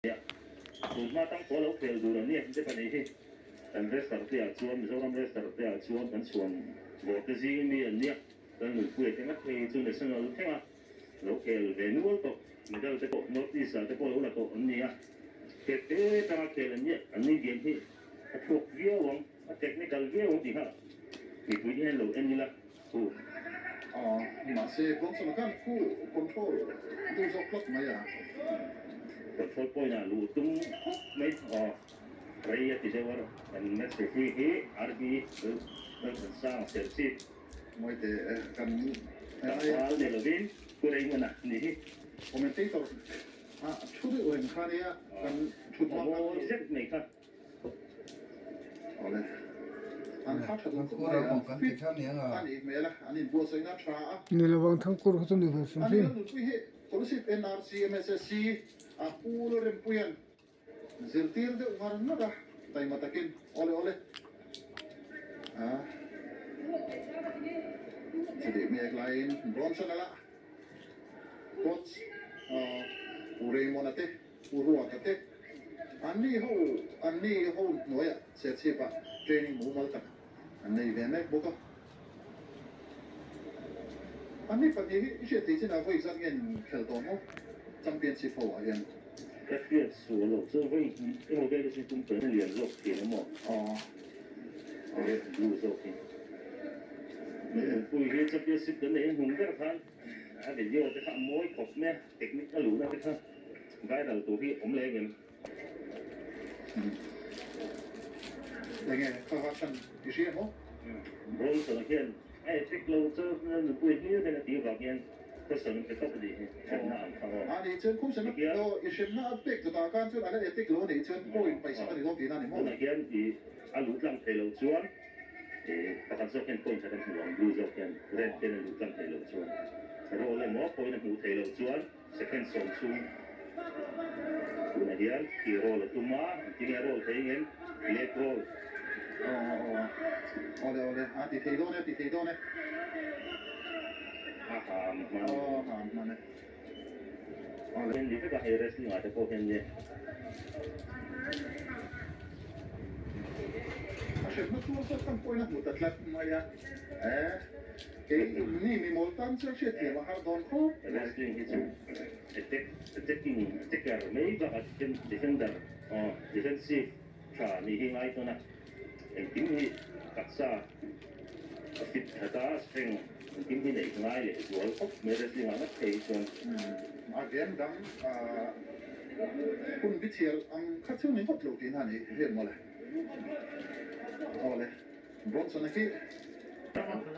Tun hma tang pawh lo khel dur an ni a, hengte pahnih hi kan wrestler te ah chuan Mizoram wrestler te ah chuan kan chhuan bawr te zing mi an nia, kan nunpuia te ngat phei hi chu national thlenga lo khel ve nual tawh, medal te pawh North East ah te pawh lo la tawh an ni a, tet te tanga khel an nia, an ni game hi a thluak viau ang, a technical viau ang tih kha mipui te hian lo en ila hu. Mahse Bronson a khan khu control duh zawk tlat mai a. Control point ah luh tum khawp mai aw rei a ti deuh a kan match referee hi RB Lalthansanga Serchhip. Mawite kan Tlangval ni lovin Pu Raymond-a ni hi. Commentator a thu deuh reng kha nia kan thut hma khan. Mawi zet mai kha. Awle. An kha tha duh khawp mai a, fit a nih hmel a, an inbuatsaihna a tha a. Ni lovang Thangkur kha chu ni ve hrim Ani hrim. Lalnunpui hi Scholarship NRC MSSC a Pu Lalrempuia'n zirtir deuh ngar ngar a, taima takin awle awle a chutih mek laiin Bronson a la coach Pu Raymond-a te Pu Ruata te, anni ho anni ho hnuaiah Serchhipah training mumal tak an nei ve mek bawk a. Anni pahnih hi i hriat theih chinah vawi zat nge an khel tawh maw Championship ho ah hian? Ka hriat sual loh chu vawi hnih emaw vel hi tum tawhin a lian zawk thin a maw? Aw. Red blue zawk hi. Nunpui hi Championship kan neih hnung ber khan a video te kha a mawi khawp mai a. Technique a luhna te kha viral tur hi awm leh engem? Enge kha kha khan i hria maw? Bronson hian a effect lo chu nupui hlir hian a tih vang hian question an pe tawp a nih hi hremna ang kha aw. A nih chuan khumsana aw i hremna a pek chutah khan chuan a la effect lo a nih chuan point paisa ka ni dawn tihna a ni maw? Tunah hian i a luh tlang thei loh chuan i pakhat zawk hian point khat a hmu ang, blue zawk hian red ten a luh tlang thei loh chuan roll emaw point a hmuh theih loh chuan second sawm chhung tunah hian khi roll a tum a, engtin nge a roll thei ngem leg roll. Aw aw awle awle a ti thei dawn e a ti thei dawn e. A ham hman. Aw ham hman e. Awle. Ni vek a hei wrestling ah te pawh hian nia. A hremna tuar zawk kan pawhin a hmu ta tlat mai a, eh kei ni mi mawl tan chuan hriatthiam a har dawn khawp mai. Wrestling hi chu attack attacking attacker mai bakah defender aw defensive tha nih hi ngai tawn a, engkim hi taksa a fit that a strength engkim hi neih ngai leh zual khawp mai wrestling ah ngat phei hi chuan. A game dang hun bichhiar ang kha chu ni ngawt lo tihna a ni hian mawle. Awle Bronson-a khi.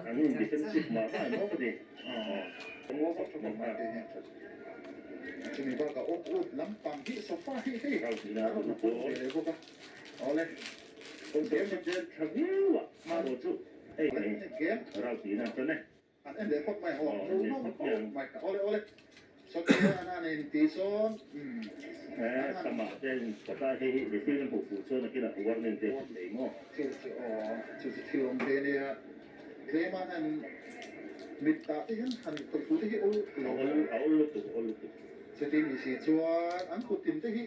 An in defensive mah mah em aw ka ti. Aw tha khawp mai tih hi. Chumi bakah awk ut lampang hi sofa hi hei a rawn pawm ve leh bawk a. Awle. Game tha viau a hmanraw chu hei rau tihna chuan e. An en leh phawt mai haw hmuh nawm khawp mai ka awle awle Sawtia an han in tih sawn umm He samah te kawta hei hi referee an hmuh fuh chuan a kinah warning te a nei maw? Chu chu aw chu chu thil awm ve nia tlem an han mit tah te hian han khawih fuh te hi awl lo a awl lutuk awl lutuk. Chuti ni si chuan an kut tin te hi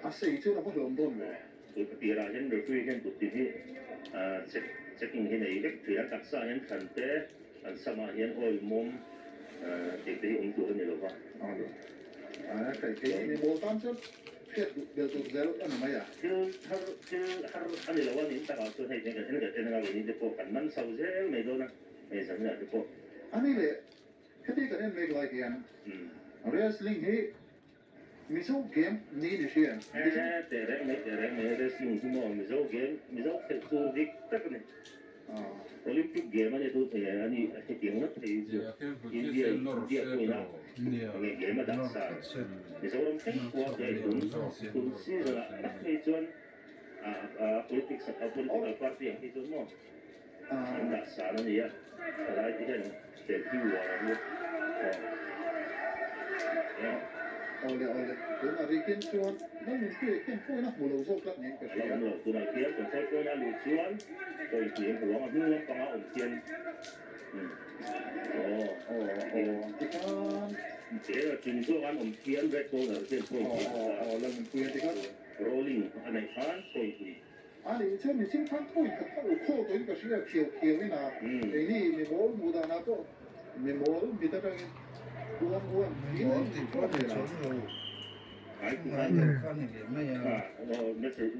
a sei chuan a va hlawm dawn lo. Kut a tirah hian referee hian kut tin hi check checking hi nei vek thin a, taksa hian thlan te an samah hian oil mawm tih te hi awm tur a ni lo va. Kei ni mawl tan chuan hriat duh bel tur zel a ni mai a. Thil thar thil har a ni lo a nih takah chuan hei kan en kan en anga keini te pawh kan man chho zel mai dawn a, hei zanriah te pawh. A ni leh, heti kan en mek lai hian wrestling hi Mizo game niin i hria em? Mizo. Ee teh reng mai teh reng mai wrestling hi maw Mizo game Mizo khelh tur dik tak a ni. Olympic game a ni tu thei a ni hetiang ngawt thei hi chu India India pawhin a enge game a dah sa Mizoram thleng khua te tun tun season ah tak phei chuan a politics a political party ang hi chuan maw an dah sa a ni a thalai te hian Tel hi uar ang u aw. Awle awle, tunah rikin chuan Lalnunpuia khian point a hmu lo zawk tlat niin ka hria. A la awm lo, tunah khian control point a luh chuan point tih a hmu ang, a hnung lampanga awm khian aw aw aw tikhan. Chung zawk an awm khian red corner vel point hnih a ta. Rolling a neih khan point hnih. A nih chuan mihring khan point khat kha u khaw tawhin ka hria khiau khiau in a keini mi mawl hmuh danah pawh mi mawl mit atangin uang uang in a in pawh a hmel a.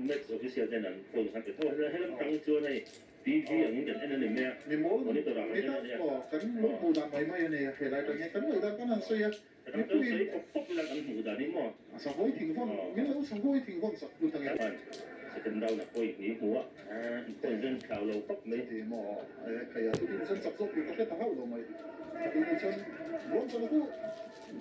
Match official ten an point khan pe tho a, helam tang chuan hei TV angin kan en a ni mai a, Mi mawl monitor ah kan mit en a a nia. aw kan lo hmuh dan mai mai a ni helai tang hian kan ngaih dan kan han sawi a. Kan lo sawi khawp khawp ila kan hmuh dan hi maw? Sahawi thingvawn, min lo sahawi thingvawn sak lut ange. Second round a point ni hmu a, point zen thlau lo khawp mai. Ti maw? E khaia chutin chuan chak zawk tur ka hre ta hauh lo mai. Chutin chuan Bronson a chu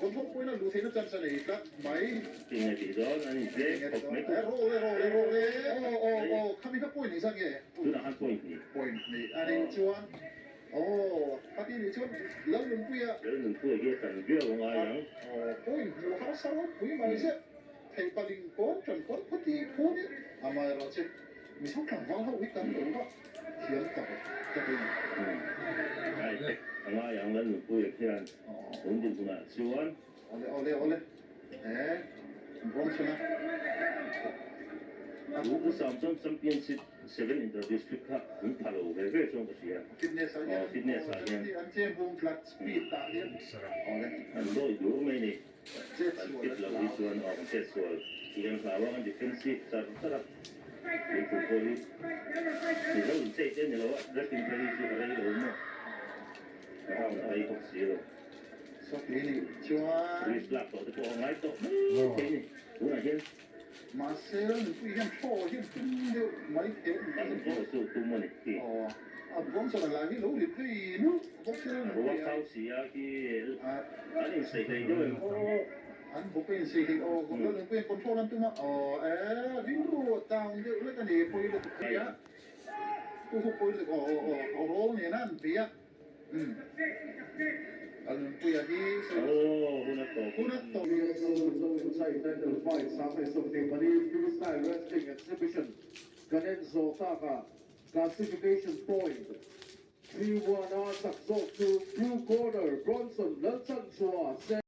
control point a luh theihna chance a nei tlat mai. Tinge tih dawn an inzek khawp mai. E roll e roll e roll e aw aw aw khami kha point ni zat nge? Tunah khan point ni. Point ni a nih chuan. Aw, khati nih chuan Lalnunpuia. Lalnunpuia hi a tan viau a ngai ang. Aw, point hmuh harsa ropui mai zet. Thei paling kawn tan kawn khawti phun in amaherawhchu Mizo tlangval ho hi kan lo va thiam tak tak in. Ai tek a ngai ang Lalnunpuia khian tun dinhmunah chuan. Awle awle awle e Bronson a. Pu Samson Championship 7 Inter District kha an pha lo ve ve chuan ka hria. Fitness ah hian Fitness ah hian. An che bung tlat speed ah hian awle. An dawi dur mai ni. An fit lo hi chuan aw kan chet sual tih kan hlau a kan defensive char char a. Tui pui pawh hi Mizo in chei te a ni lo a wrestling phei hi chu a rei lo maw. Round a rei bawk si lo. Sawti nih chuan. Risk lak tawh te pawh a ngai tawh mai thei ni tunah hian. Mahse nupui hian thaw hian tum deuh mai thei a ni. An thaw chu tum a ni khi. Aw, a Bronson a lai hi lo ri phei nup bawk se nupui a. Ruak thau si a khi an insaih hlei deuh em? Aw, an bawk a insaih hlei aw, nupui hian control an tum a, aw e rilru a down deuh hlek a ni pawi lutuk phei a, hu hu pawi lutuk aw aw aw roll nena an bei a. Freestyle Wrestling Exhibition kan en zawh takah Classification Point 3-1 a chak zawk chu Blue Corner Bronson Lalchanchhuah.